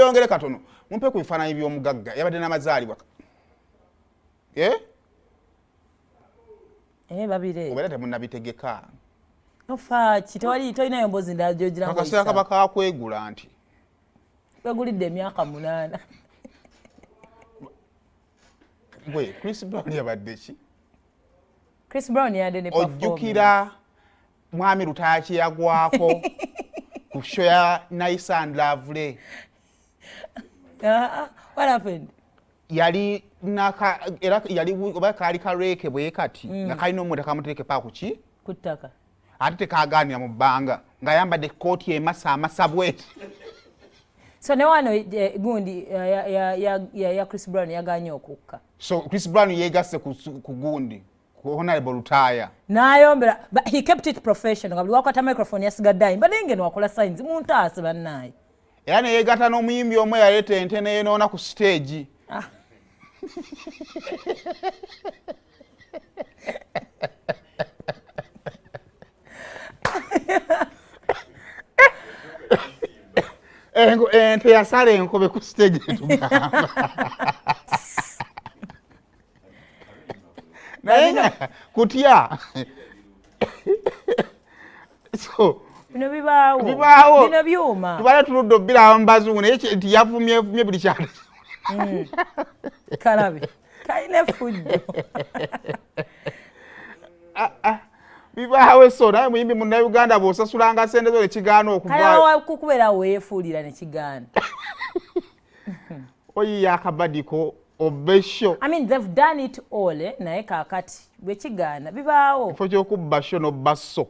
Yongere katono, mumpe ku bifaananyi by'omugagga yabadde n'amazaalibwa. Eh? Eh, babire. Obeera temunnabitegeka. Ofaaki tewali, tolinayo mboozi ndala gyogira? Akaseera kaba kakwegula nti Kwegulidde emyaka 8. Gwe Chris Brown yabadde ki? Chris Brown yadde ne performance. Ojjukira mwami Lutaaya yagwako ku show ya Nice and Lovely? Ah, ah, what happened? Yali naka era yali oba kaali kalweke bwe kati nga kalina omunda kamutereke pa kuki? Ku ttaka. Ate tekagaanira mu bbanga ng'ayambadde kooti emasa amasa bweti. So ne wano gundi ya Chris Brown yaganye okukka. So Chris Brown yegasse ku gundi, ku Honorable Lutaaya. N'ayombera, but he kept it professional, nga buli wakwata microphone yasigadde ayimba, naye ngeno wakola signs, muntaase bannaaye. Era ne yeegatta n'omuyimbi omu eyaleeta ente neyeenoona ku stage. Ah. Ente yasala enkobe ku stage, etugamba naye nga kutya, so Bino bibaawo. Bibaawo. Bino byuma. Tubale tuludde obbiraba mu bazungu, naye nti yavumyevumye buli kyalo. Kalabe kalina effujjo. Ah, ah. Bibaawo. So naye muyimbi Munnayuganda bw'osasulanga sente zo nekigaana okuvaayo. Kale kukubeera weefuulira nekigaana. Oyiya akabadiko obbe show. I mean, they've done it all, eh? Naye kaakati bwe kigaana, bibaawo. Kifo ky'okubba show n'obba so.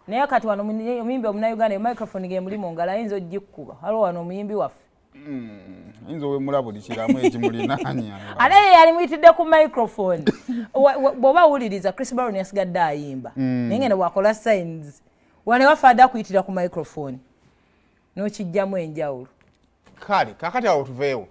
Naye kati wano omuyimbi Omunauganda microphone ge muli mu ngalo ayinza ogikkuba. Waliwo wano omuyimbi waffe. Ayinza owemula buli kiramu ekimulinaanya. Ate ye yali muyitidde ku microphone. Bw'oba wuliriza, Chris Brown yasigadde ayimba, naye ngenda bwakola signs wane waffe adde akuyitira ku microphone n'okijjamu enjawulo. Kale kakati awo tuveewo.